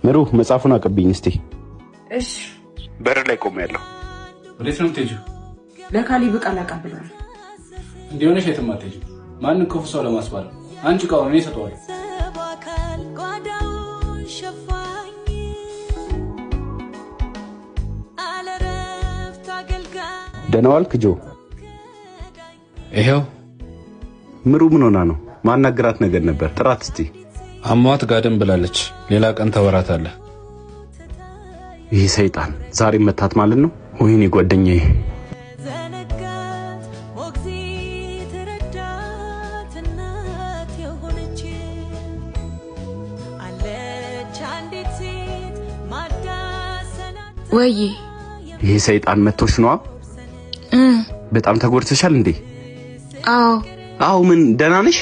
ምሩ፣ መጽሐፉን አቀብኝ እስቲ። እሺ። በር ላይ ቆሜያለሁ። ወዴት ነው የምትሄጂው? ለካሌብ ዕቃ ላቀብለው ነው። እንዲሆነሽ የትም አትሄጂም። ማንን ክፉ ሰው ለማስባል ነው። አንቺ እቃውን እኔ እሰጠዋለሁ። አካል ጓዳውን ሸፋኝ አለረፍት አገልጋይ። ደህና ዋልክ ጆ? ይኸው። ምሩ ምን ሆና ነው? ማናገራት ነገር ነበር። ጥራት እስቲ። አሟት ጋደም ብላለች። ሌላ ቀን ታወራታለህ። ይህ ሰይጣን ዛሬ መታት ማለት ነው። ወይኔ ጓደኛዬ። ዘነጋት ሞግዚት ረዳት እናት የሆነች አለች አንዲት ሴት ማዳሰናት። ወይ። ይህ ሰይጣን መቶሽ ነዋ። በጣም ተጎድተሻል እንዴ? አዎ። አዎ። ምን ደህና ነሽ?